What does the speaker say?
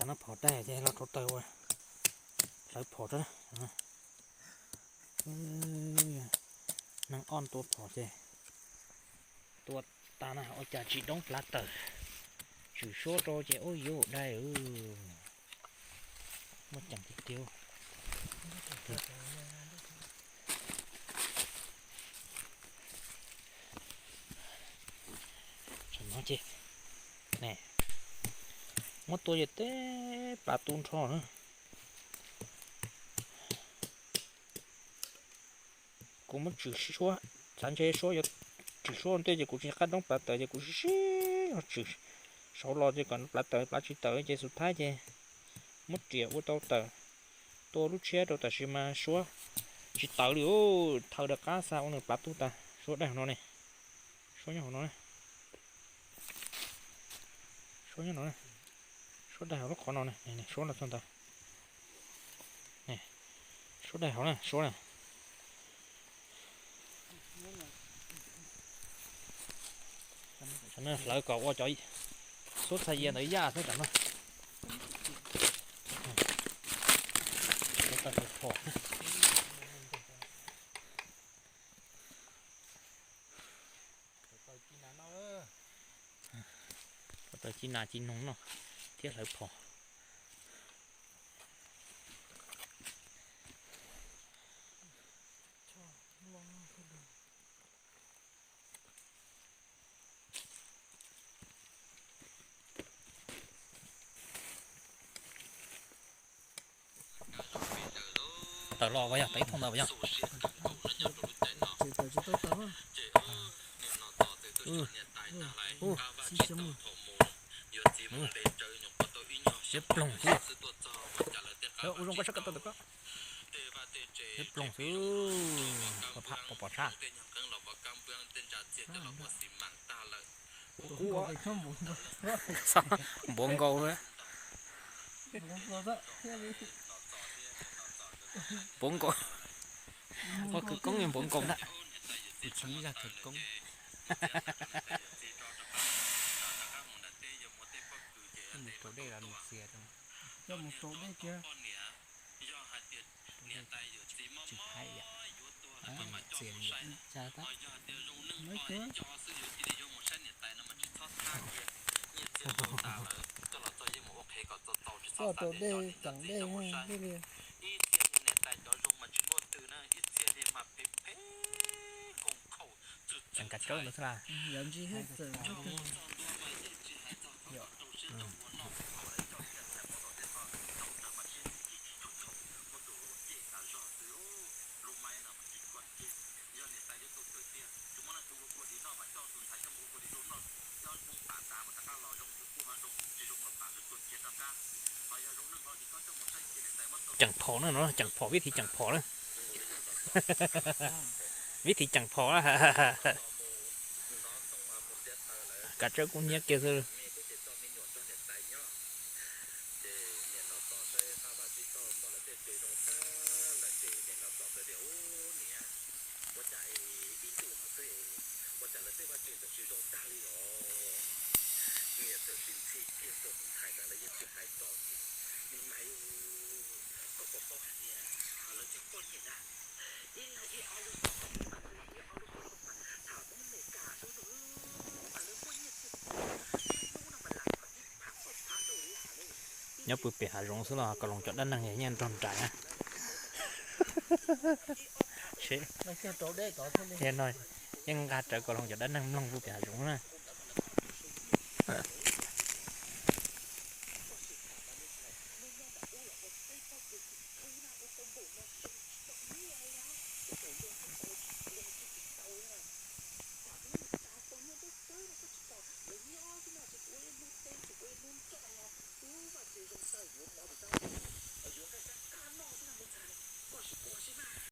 Nab phom daig ces los rau taws ua hlawv phom rau. Neeg ob tua phom ces tua tas na ua cas tsis doob plav taws, tshwm suab rau ces ub yuav daig. Muaj ceem tiag tiag. Muab tua yog teb plav tu nrho na. Kuv muab tshwm suab, xav ntshe suab yuav tshwm suab ntej ces kuv tsis qab doob plav taws ces kuv sib sib ho tshwm saud los ces kom plav taws plav tsis taws ces xus thaib ces muab riam ua tau taws, tua lub tshiab rau tam sim mas suab tsis tawv li. Thaw rov qab xa ua nws plav tub tas. Suab daig hauv no ne, suab nyob hauv no, suab nyob no, suab daig hauv lub qhov no ne, suab los txog ntawd. Suab daig hauv na, suab na. Hlawv kom ua cov xub txha yia ntawd yaj xwb tam no. Taws ci nas ci noog noj thiab hlawv phom. Tawm los as yog tawm ib thooj ntawd as yog? Siab ploog xwb. Ua zoo koj sab ko taw ko. Siab ploog xwb. Pom pom tshaj. Npuav nkaus. Npuav nkaus. Ua khawv koob npuav nkaus ntag. Tus tsis muaj zaj khawv koob. Mus rau dej los nws txias rau. Coj mus rau dej kiag. Tsis hais yom. Txias li yom. Coj rau dej tseem dej li. Tseem kav tsawb ntawd xwb las. Ceem phom na no, ceem phom vib thi ceem phom na. Vib thi ceem phom na. Kav tsawb kub hnyiab kiag xwb. Nyob pw pem hav zoov xwb los Kaus Loos cov dab neeg yeej nrog nraim na. Seb, no yeej nqa rawv Kaus Loos cov dab neeg mloog pw pem hav zoov na.